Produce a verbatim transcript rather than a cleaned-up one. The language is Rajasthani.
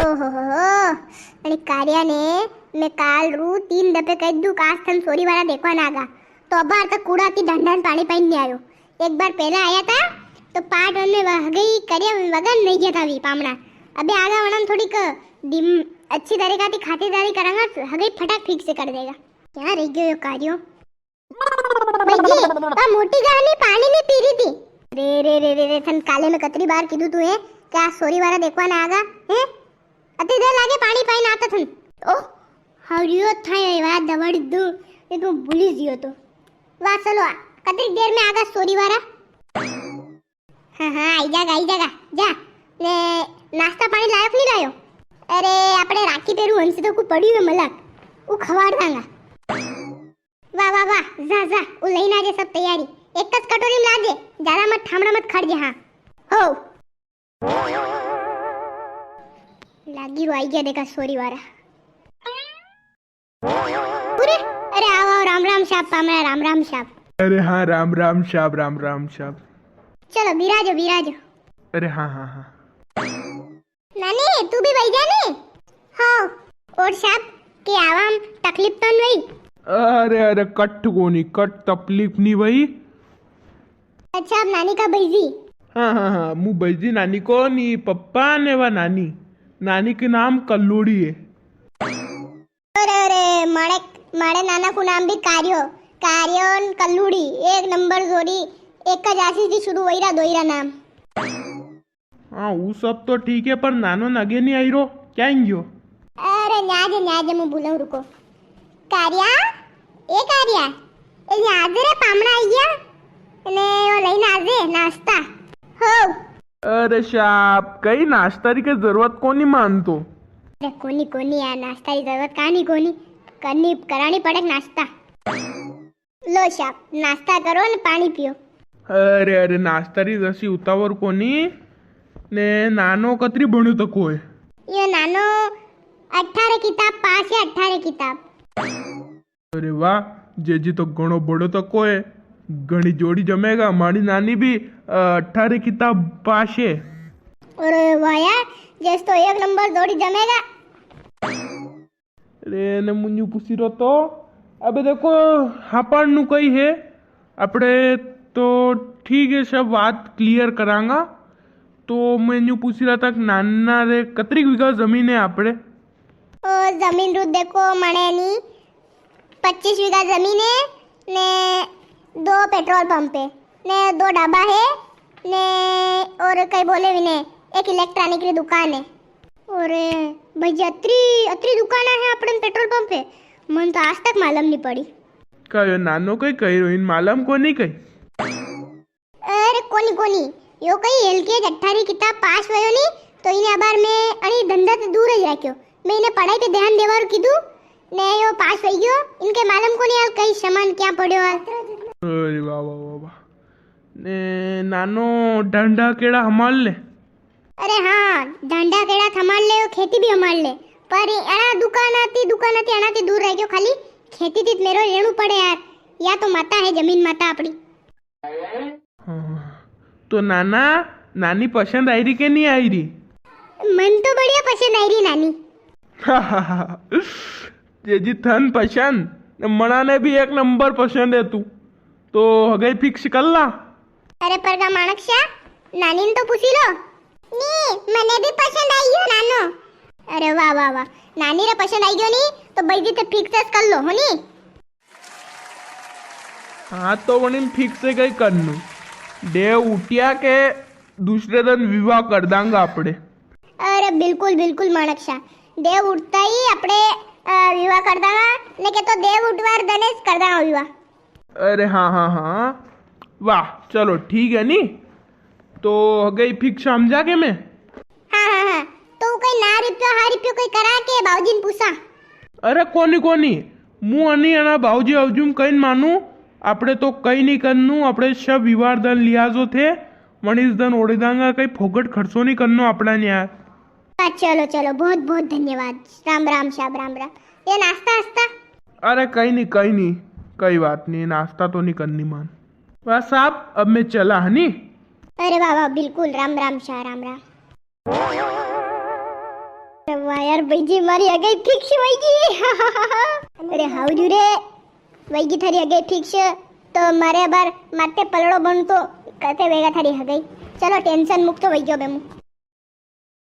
ओहो हो हो, अरे कारिया ने मैं काल रू तीन दफे कह दू, काश थन सोरी वाला देखवा ना आगा, तो अबार तक कूड़ा की ढंडा ने पाणी पाई नी आयो। एक बार पहला आया था, तो पार्ट वन में वह गई करिया वगन नहीं गया था वी पामणा। अबे आगा वणन थोड़ी क दिम-, अच्छी तरीका थी खातिरदारी करांगा, हगई फटाक ठीक से कर देगा। क्या रह गयो यो कारियो? भाई जी, वा मोटी गानी पाणी नी पी री थी। रे, रे, रे, रे, रे, थन काले में कतरी बार कीधु तू है, क्या सोरी वाला देखवा ना आगा, हैं? अति देर लागे पाणी पाई ना आता थन। ओ, हरियो था ये बात दबड़ दू, ये तो भूली जियो तो। वाह, चलो, आ, कतरी देर में आगा सोरी वाला? हाँ, हाँ, आई जागा, आई जागा, जा। ने नाश्ता पाणी लायो कि नी लायो? अरे, आपणे राखी पेरू हंस तो को पड़ी हुई मलक, वो खवाड़ दांगा। वाह, वाह, वाह, जा, जा, उ लई ना जे सब तैयारी। एक ज कटोरी में लाजे, ज्यादा मत ठामड़ा मत खड़ जे, हाँ। हो। लागी रो आई गया देखा सोरी वाला। अरे, अरे, आओ, आओ, राम राम साहब, पामरा, राम राम साहब। अरे हाँ, राम राम साहब, राम राम साहब। चलो, बिराजो, बिराजो। अरे हाँ, हाँ, हाँ। नानी, तू भी बैठ जा ने। हो, और साहब, के आवाम तकलीफ तो नहीं? अरे, अरे, कट कोनी, कट तकलीफ नी भाई। अच्छा, आप नानी का बैजी? हाँ, हाँ, हाँ, मु बैजी नानी को नी, पप्पा ने वा नानी। नानी के नाम कल्लूड़ी है। अरे, अरे, मारे, मारे नाना को नाम भी कार्यो, कार्यो न कल्लूड़ी, एक नंबर जोड़ी, एक का जासी जी शुरू वही रा दोई रा नाम। हाँ, वो सब तो ठीक है, पर नानो नगे नी आई रो, क्या इन गयो? अरे, न्याज, न्याज, मु बुलाऊं, रुको। कारिया, ए कारिया, ए न्याज रे, पामणा आई गया, ने वो लई नाजे, नाश्ता। हो। अरे साहब, कई नाश्ता री के जरूरत कोनी मानतो। अरे कोनी, कोनी यार, नाश्ता री जरूरत कानी कोनी, करनी, करानी पड़े नाश्ता। लो साहब, नाश्ता करो ने पाणी पियो। अरे, अरे, नाश्ता री जसी उतावर कोनी। ने नानो कतरी भण्यो तको है? यो नानो अठारह किताब पास है, अठारह किताब। अरे वाह, जेजी तो घणो बड़ो तको है, घणी जोड़ी जमेगा। मारी नानी भी, अ, अठारह किताब पास है। अरे वाह यार, जेस तो एक नंबर जोड़ी जमेगा। अरे, ने मु न्यू पूछी रो तो, अबे देखो, हापाड़ नु कई है, आपड़े तो ठीक है, सब बात clear करांगा। तो मैं न्यू पूछी रहा था कि नाना रे कतरी बीघा जमीन है आपड़े? ओ, जमीन रू देखो, मने नी पच्चीस बीघा जमीन है, ने दो पेट्रोल पंप है, ने दो ढाबा है, ने और कई बोले भी ने, एक इलेक्ट्रॉनिक री दुकान है। अरे भाई जी, अतरी, अतरी दुकाना है आपणे पेट्रोल पंप पे, मन तो आज तक मालूम नी पड़ी। का यो नानो कई कही रो, इन मालूम कोनी कई? अरे कोनी, कोनी, यो कई एलकेजी अठारह किताब पास वयो नी, तो इने अबार में अणी धंधा से दूर ही राख्यो। मैं इने पढ़ाई पे ध्यान देवारू कीधु, ने यो पास वई गयो, इनके मालूम कोनी हाल कई सामान क्या पड़्यो हाल। अरे वाह, वाह, वाह, वाह। ने नानो ढांडा केड़ा हमाल ले? अरे हाँ, ढांडा केड़ा थमाल ले, यो खेती भी हमाल ले, पर अणा दुकान आती, दुकान आती, अणा ती दूर रह गयो, खाली खेती थी मेरो रेणु पड़े यार, या तो माता है, जमीन माता आपड़ी। हाँ, तो नाना, नानी पसंद आई री के नी आई री? मन तो बढ़िया पसंद आई री नानी। जे जी थन पसंद, मना ने भी एक नंबर पसंद है तू, तो हगई fix कर ला। अरे पर का माणक शा, नानी ने तो पूछी लो। नी, मने भी पसंद आई गयो नानो। अरे वाह, वाह, वाह, नानी रे पसंद आई गयो नी, तो भाई जी ते fix कर लो, हो नी? हाँ, तो वणी में fix है कई करनू। देव उठिया के दूसरे दिन विवाह कर दांगा आपड़े। अरे बिल्कुल, बिल्कुल माणक शा, देव उठता ही आपड़े, अ, विवाह कर दांगा, ने के तो देव उठवार दने कर दांगा विवाह। अरे हाँ, हाँ, हाँ, वाह, चलो ठीक है नी, तो हगई fix समझा के मैं। हाँ, हाँ, हाँ। तो कई ना रुपयो, हाँ रुपयो कई करा के बाऊजी ने पूछा? अरे कोनी, कोनी। मु अनी अना बाऊजी बाऊजी में कई न मानू। आपड़े तो कई नी करनू, आपड़े सब विवाह दन लिया जो थे। वणीज दन ओड़े दांगा, कई फोकट खर्चो नी करनो आपड़ा ने यार। हाँ, चलो, चलो, बहुत, बहुत धन्यवाद। राम, राम, साहब, राम, राम। ये नाश्ता, आस्ता? अरे कई नी, कई नी, कई बात नी, नाश्ता तो नी करनी मान। वाह साहब, अब मैं चला, है नी? अरे वाह, वाह, बिल्कुल, राम, राम, शाह, राम, राम। वाह यार भाई जी, मारी हगाई फिक्स वई गी। अरे हाउ जू रे, वई गी थारी हगाई फिक्स। तो मारे अबार माते पलड़ो बन तो कते वेगा थारी हगाई। चलो टेंशन मुक्त वई गयो बे मु।